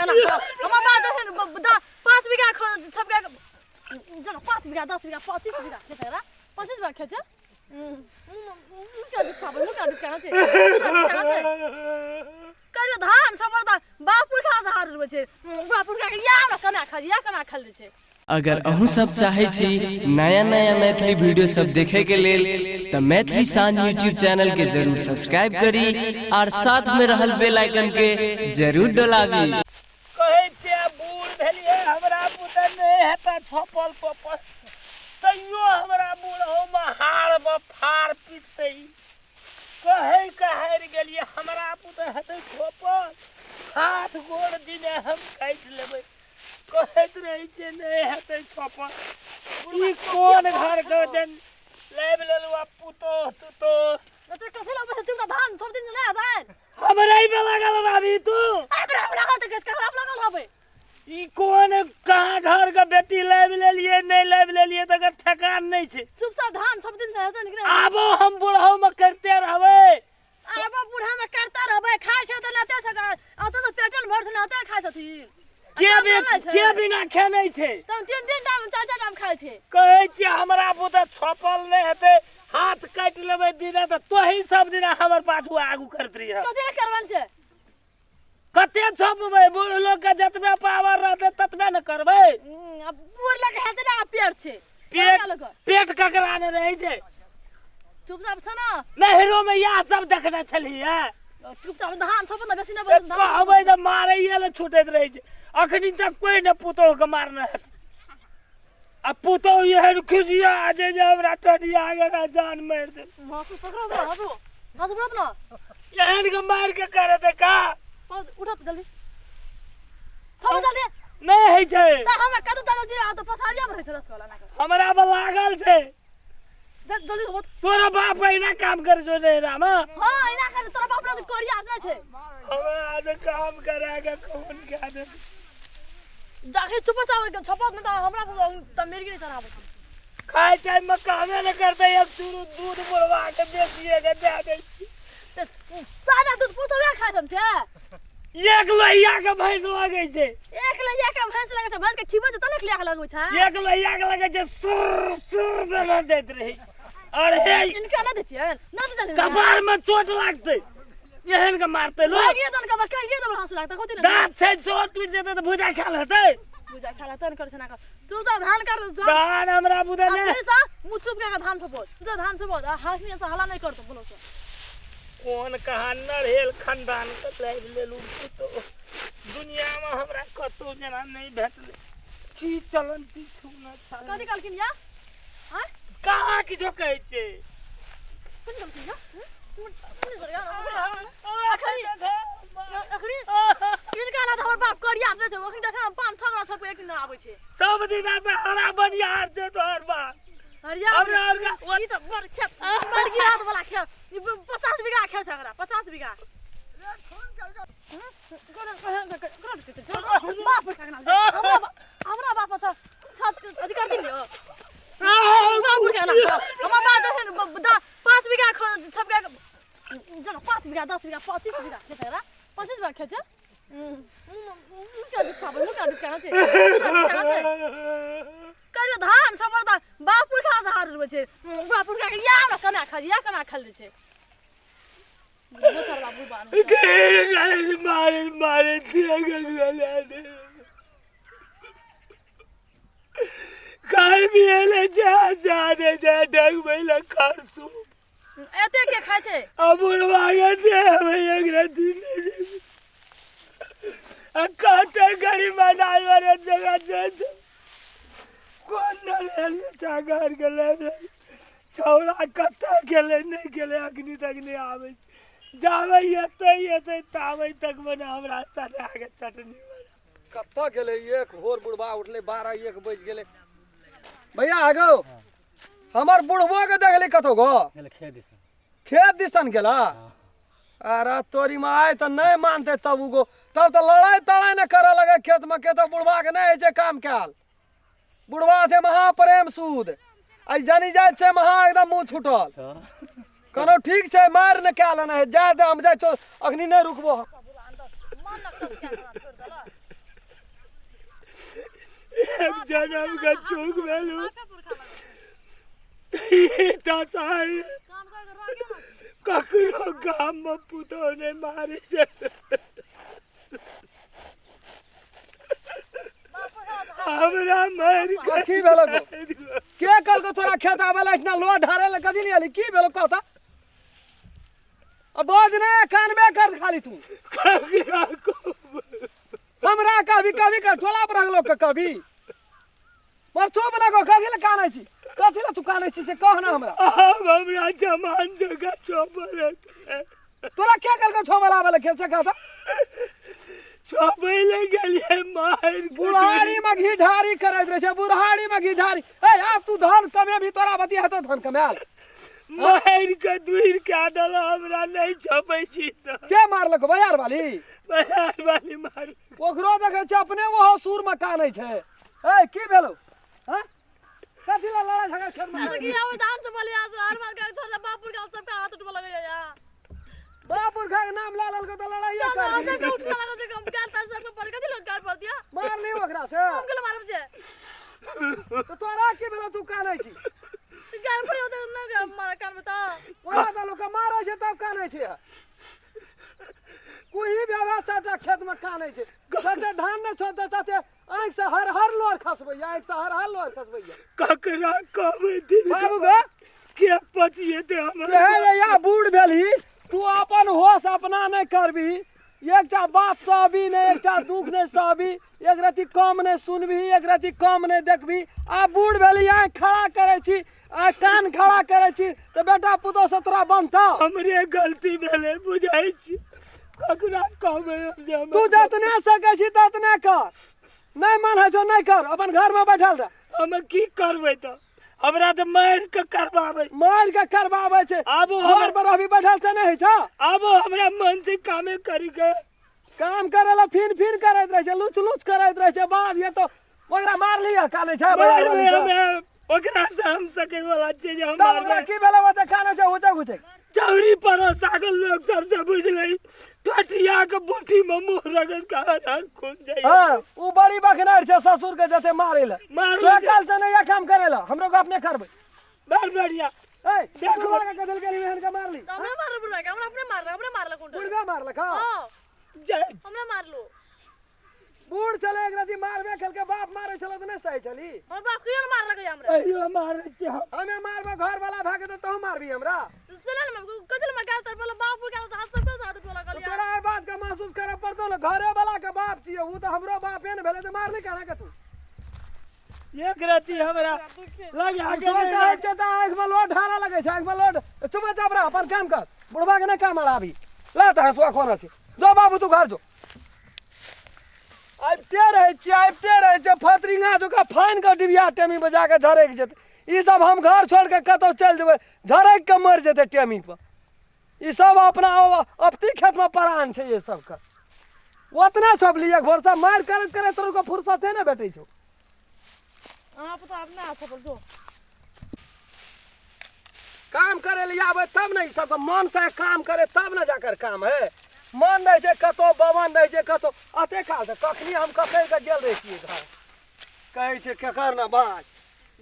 एना कर। हमर बाप जे छै ने 5 बीघा छपका जेना 5 बीघा 10 बीघा 25 बीघा खेत है 25 बीघा खेत छै। मुँह क्या बिछाबै, मुँह क्या बिछाना छै, बिछाना छै। कहै छै धान सब तऽ बाप पुरखा से हार रहै छै, बाप पुरखा के इएह ने कमा खा, इएह कमा खा लै छै। अगर अहूँ सब चाहै छी नया नया मैथिली वीडियो सब देखे के लेल तऽ मैथिली शान यूट्यूब चैनल के जरूर सब्सक्राइब करी और साथ में रहल बेल आइकन के जरूर डोलाबी। कहै छियै बूढ़ भेलियै, हमरा बुते नहि हेतै छपल पपल, तैयो हमरा बूढ़ोमे हाड़मे फाड़ पिटतै। कहै के हारि गेलियै, हमरा बुते हेतै छपल, हाथ गोड़ दिने हम काटि लेबै। कहैत रहै छियै नहि हेतै छपल। ई कोन घर के जन लाबि लेलहुँ आ पुतोह तुतोह। तो कथी लबै छै तिनका धान सब दिन नहि हेतै। हमरे पे लागल रहबी तू। हमरा पे लागल तऽ ककरा पे लागल रहबै? ई कोन कहाँ घर के बेटी लाबि लेलियै नहि लाबि लेलियै तकर ठेकान नहि छै। चुपचाप धान सब दिन से हेतै ने कि नहि? आबो हम बुढ़ऊ में करिते रहबै। आबो बूढ़ा में करते रहबै, खाइ छै तऽ नते छै, अतऽ तऽ पेटे ने भर छै, नते खाइ छथिन। के अच्छा, बि नहि छै। के बिना खेने छै? तब तीन तीन टाइम चारि चारि टाइम खाइ छै। कहै छियै हमरा बुते छपल नहि हेतै, हाथ काटि लेबै दिने, तऽ तोही सब दिना हमर पाछू आगू करैत रहिह। कथी लए करबन छै? कते छपबै? बूढ़ लोक के जतबे पावर रहतै ततबे ने करबै। आब बूढ़ लोक हेतै ने, आब पेट छै। पेट लोक पेट ककरा ने रहै छै? चुपचाप छ ने। नैहरो में इएह सब देखने छलियै। चुपचाप धान सब ने बेसी नहि बोल। कहबै तऽ मारैये लए छूटैत रहै छै। अखनी तक कोइ ने पुतोह के मारने हेतै। आ पुतोह एहन खिसिया जे जे हमरा टटिया गेल, जान मारि देल। हाथ पकड़ो तो, हाथ हाथ पकड़ो ना। एहन के मारि के करे दे का? उठत जल्दी, थोड़ा जल्दी। नहि होइ छै। तऽ हमरा कतौ दादा जी तऽ पथारिया में रहै छै रसगुल्ला ना। हमरा पर लागल छै। जल्दी हो। तोरा बाप एना काम करे छौ नैहरा में? हाँ, एना करे। तोरा बाप लग करिया नहि छै। हमरा से काम करा के कौन कह दे? जाके चुप चावल के छपत नहि तऽ हमरा तऽ मिर्गी नहि चढ़ाबै। खाय टाइम में कहबे नहि करतै। एक चूरू दूध बुढ़वा के बेचिए के दए दै छी। तऽ सादा दूध पुतोह खाइ छै। एक लोहिया के भैंस लगै छै। एक लोहिया के भैंस लगै छै? भैंस के खिबै छै तब ने लोहिया के लगबै छै। एक लोहिया के लगै छै, सुर सुर देने जाइत रहै। अरे इनका नहि दै छियै, नहि दै छियै। कपार में चोट लागतै, एहन के मारतै लोक। भागिए तन के करिए तऽ हंस लागतै कथी ने। दाँत छै सेहो टूटि जेतै तऽ भुजा खायल हेतै? भुजा खायल हेतै ने। करै छै ना कर। चुपचाप धान कर। धान हमरा बुझे नहि। अपने से मुँह चुप कऽ के धान छपो, चुपचाप धान छपो आ हाथ में से हला नहि करतौ बोलो से। कोन कहाँ नरहेल खानदान के लाबि लेलहुँ पुतोह, दुनिया में हमरा कतहु जेना नहि भेटलै। की चलन पीछू न छल। कथी कहलखिन या? आँय? कहाँ किछो कहै छै। कथी कहलखिन या? अखनी किनका ला हमर बाप करिया नहि छै? अखनी देख, पान थगड़ा थक एक दिन आबै छै। सब दिना से हरा बनिहार छै तोहर बाप। हरिया हमरा आर के ई तऽ बड़ खेत, बड़ गिरात वाला खेत। ई 50 बीघा खेत छै एकरा, 50 बीघा। बाप हमरा बाप से अथी कर दियौ। बाप के नाम हमर बाप जे छै ने 5 बीघा छपका जेना 5 बीघा 10 बीघा 25 बीघा खेत है 25 बीघा खेत छै। मुँह क्या बिछाबै, मुँह क्या बिछाना छै, बिछाना छै। कहै छै धान सब तऽ बाप पुरखा से हार रहै छै। बाप पुरखा के इएह ने कमा खा, इएह कमा खा लै छै। दोसर बाबू बान मारे मारे खाय पिए ले जा जा दे जा डग महिला खरसू। एते के खाइ छै? अब बुढ़वा के दे एकरा दिन आ कहते गरीब अनाज वाले जगह दे दे। कोन नल चागर गेलै छौड़ा, कतऽ गेलै नहि गेलै, अखनी तक नहि आबै छै। जाबै एतै एतै ताबै तक मने हमरा सटा के चटनी बना। कतऽ गेलै? एक भोर बुढ़बा उठलै, 12 1 बजि गेलै। भैया आगो हमर बुढ़बो के देखली कतौ गो? खेत दिसन। खेत दिसन गेला। अरे तोरी माँ, आइ तऽ नहि मानतै तब उगो, तब तऽ लड़ाइ तड़ाइ ने करऽ लगे खेत मे के। तऽ बुढ़बा के नहि होइ छै काम कयल। बुढ़बा छै महाप्रेम सूद, आइ जानी जाइ छै महा एकदम मुँह छूटल। कहलहुँ ठीक छै, मारि ने कए लेना है, जा दे, हम जाइ छौ, अखनी नहि रुकबो हम। जनम के चूक भेलू। बापे पुरखा लग। ई दशा है। काम कर रह गया। ककरो गाम में पुतोह नहीं मारे छै। बाप पुरखा। हमरा मारि के की भेलो गो? के कहलको तोरा खेत आबै ला इतना लोहा ढारे ला कथी लिए की भेलो कहता अब बोझ ने कानबे कर खाली तू। ककरा को हमरा कभी कभी कर टोला पर लोग के कभी मर चुप ना गो। कथी ला कानै छी, कथी ला तू कानै छी से कह ना हमरा। आब हमरा जमान जगह चौपड़े। तोरा के कहलको छो वाला आबै ला खेत से कहता? चौपै ले गेलियै मारि के। बुढ़ारी में घी ढारी करैत रहै छै, बुढ़ारी में घी ढारी। ए आब तू धन कमेबही, तोरा बतिया हेतौ धन कमायल। मारि के दूर कए देल, हमरा नहि छपै छी तऽ। के मारलको? बाजार वाली? बाजार वाली मार। ओकरो देखै छै अपने ओहो सुर में कानै छै। ए की भेलौ? हँ, कथी ला लड़ाई झगड़ा खेत में? अरे की आवे धान से बोले आज हर बार का छोड़ बाप पुरखा सबका हाथ उठबे लगे यार। बाप पुरखा के नाम ला लेलको तऽ लड़ाइये चल कर सबके उठना लगे छै, कम काल ता सबके पर कथि लोग गार पर दिया। मारली ओकरा से? हम के मारब जे। तऽ तोरा की भेलौ, तू कानै छी? गार पर होते ना मार कान में त। ओकरा तऽ लोक मारै छै तब कानै छै। कोई व्यवहार सबटा खेत में कानै छै। जते धान नहि छोड़तै तते आँखि से हर हर लोर खसबैया, आँखि से हर हर लोर खसबैया। ककरा कहबै दिल बाबू गे के पतिएतै हमरा? हे या बूढ़ भेलही तू, अपन होश अपना नहि करबही, एकटा बात सहबी नहि, एकटा दुख नहि सहबी, एक रति कम नहि सुनबही, एक रति कम नहि देखबही। आ बूढ़ भेलही, आँखि खड़ा करै छी आ कान खड़ा करै छी तऽ बेटा पुतोह से तोरा बनतौ? हमरे गलती भेलै बुझै छी, ककरा कहबै हम जे तू जतने सकै छी ततने कर, नहि मन होइ छौ नहि कर, अपन घरमे बैठल रह। हम की करबै तऽ? हमरा तऽ मारि के करबाबै। मारि के करबाबै छै। आब घर पर अभी बैठल से नहि होइ छौ। आब हमरा मन से कामे करी के। काम करे ला फिर फिर करैत रहै छै, लुच लुच करैत रहै छै। बाद ये तो ओकरा मारली कानै छै बाजार वाली मारबै के। हमे ओकरा से हम सकै वाला छियै जे हम तब ओकरा मारबै। की भेलै ओते कानै छै हुचक हुचक? चौरी पर सागल लोग सबसे बुझलै टटिया के बूटी में मुंह रगड़ के हर हर खून जाइए। हाँ, उ बड़ी बखनार छै ससुर के जते मारे ला। मारले। तो काल से नहीं काम करे ला, हमरो के अपने करबै। बड़ बढ़िया। ए देखो। देखो के कदल गेली एहन के मारली। हमरा मारल बुढ़वा के, हमरा अपने मारल, हमरा मारल कोन? बुढ़बे मारलक? हां। हां। जय। हमरा मारलो। बूढ़ छलै, एक रति मारबे खेलके, बाप मारे छलै तऽ नहि सही छली। हमर बाप कियो ने मारलक हमरा। अहियो मारै छी हम। हमे मारबै घर वाला भए के तऽ तोहूँ मारबी हमरा? चले ने, कथि ले गाल तर बोले बाप पुरखा हाथ सबके हाथ उठबे तऽ लगल। तोरा एहि बात के महसूस करऽ पड़तौ ने, घरे वाला के बाप छियै उ तऽ हमरो बापे ने भेलै, तऽ मारली केना के तू? एक रति हमरा लगा के जो नहि कहै छै तऽ आँखिमे लोड ढारऽ लगै छै, आँखिमे लोड। चुप चाप रह, अपन काम कर, बुढ़बा के नहि काम अड़ाबी। ला तऽ हँसुआ खोना छै। जो बाबू, तू घर जो। आबिते रहै छियै, आबिते रहै छियै, फतरिंगा जकाँ फानि कऽ डिबिया टेमी बजा कऽ झरकि जेतै ई सब। हम घर छोड़ि कऽ कतहु चलि जेबै, झरकि कऽ मरि जेतै टेमी पर ई सब। अपना अपनी खेतमे परान छै ई सबके। ओतना छोपली एक भोरसँ मारि करैत करैत तोरा फुर्सते नहि भेटै छौ। अहाँ पर तो अपना हाथ पर जो काम करे लिए आबै तब ने ई सबके मन से काम करे तब ने जाकर काम है। मन रहै छै कतौ, बवन रहै छै कतौ। अते काल से कखनी हम ककड़ि कऽ गेल रहै छियै घर, कहै छै केकर ने बाज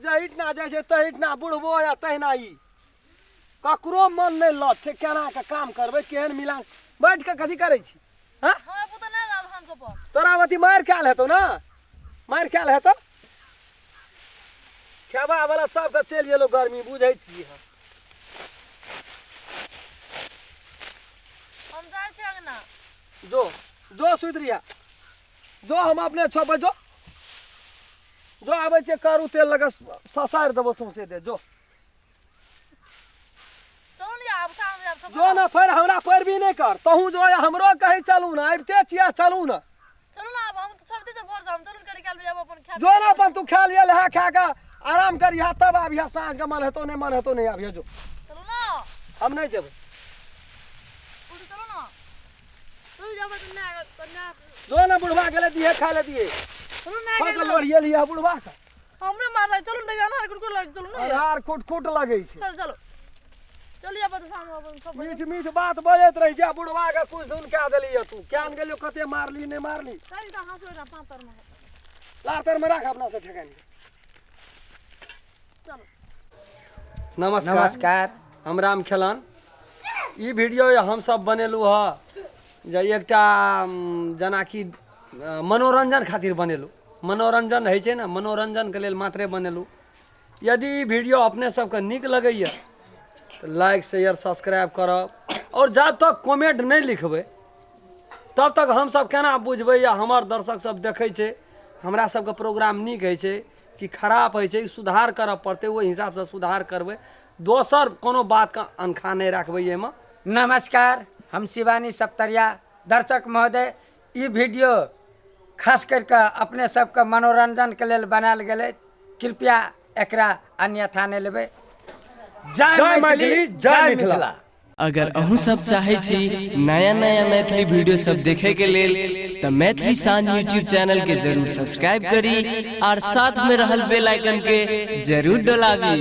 जहिठना जाइ छै तहिठना बुढ़बो या तहिना ई ककरो मन नहि लत छै। केना के काम करबै, केहन मिलान बैठ कऽ कथी करै छी? हँ, हमरा पुता नहि लाल धान सब पर। तोरा अथी मारि खायल हेतौ ने, मारि खायल हेतौ। खेबा वाला सबके चलि गेलौ गर्मी, बुझै छियै हम। हम जाइ छी अंगना। जो जो, सुति रहिया जो, हम अपने छोपै। जो जो, आबै छियै, करू तेल लगा ससारि देबो सौंसे दे। जो। चलू ने आब साँझ आब सब। जो ने, फेर हमरा पैरवी नहि कर तहूँ। जो, हमरो कहै चलू ने, आबिते छियै, चलू ने। चलू ने आब, हम सब दिन भोर से हम चलू ने, करी काल आब अपन खा। जो ने, अपन तू खा लिअ, लहा खा कऽ आराम करिह, तब आबिह साँझ के। मन हेतौ नहि, मन हेतौ नहि, आबिह। जो। चलू ने। हम नहि जेबै। उठू, चलू ने, चलू जेबै तऽ नहि तऽ नहि। जो ने, बुढ़वा गेलै दिहे खाय लए दिहे। चलू ने। खा लोढ़िए लिअ बुढ़वा के। हमरे मारलक, चलू ने, अन्हार कुटकुट लगै छै, चलू ने। अन्हार खुट खुट लगै छै। चल चलो चलिए अपन साँझ अपन सब। मीठ मीठ बात बजैत रहै छै आ बुढ़वा के कुछ धुन कए देलियै तू। केहन गेलियो, कते मारली नहि मारली। सही तऽ हँसू एकरा पाँतर में। लातर में राख अपना से ठेकान के। चलो। नमस्कार। नमस्कार। हम राम खेलन। ई वीडियो हमसब बनेलहुँ हँ जे एकटा जेनाकि मनोरंजन खातिर बनेलहुँ। मनोरंजन होइ छै ने, मनोरंजनके लेल मात्रे बनेलहुँ। यदि ई वीडियो अपने सबके नीक लगैए तऽ लाइक शेयर सब्सक्राइब करब, आओर जब तक कमेंट नहि लिखबै तब तक हमसब केना बुझबै या हमर दर्शक सब देखै छै हमरा सबके प्रोग्राम नीक होइ छै कि खराब होइ छै, सुधार करऽ पड़तै, ओहि हिसाबसँ सुधार करबै। दोसर कोनो बातके अनखा नहि राखबै एहिमे। नमस्कार, हम शिवानी सप्तरिया। दर्शक महोदय, ई वीडियो खास करिके अपने सबके मनोरंजनके लेल बनायल गेल अछि। कृपया एकरा अन्यथा नहि लेबै। जय मैथिली, जय मिथिला। अगर अहूँ सब चाहै छी नया नया मैथिली वीडियो सब देखे के लेल तऽ मैथिली शान यूट्यूब चैनल के जरूर सब्सक्राइब करी और साथ में रहल बेल आइकन के जरूर डोलाबी।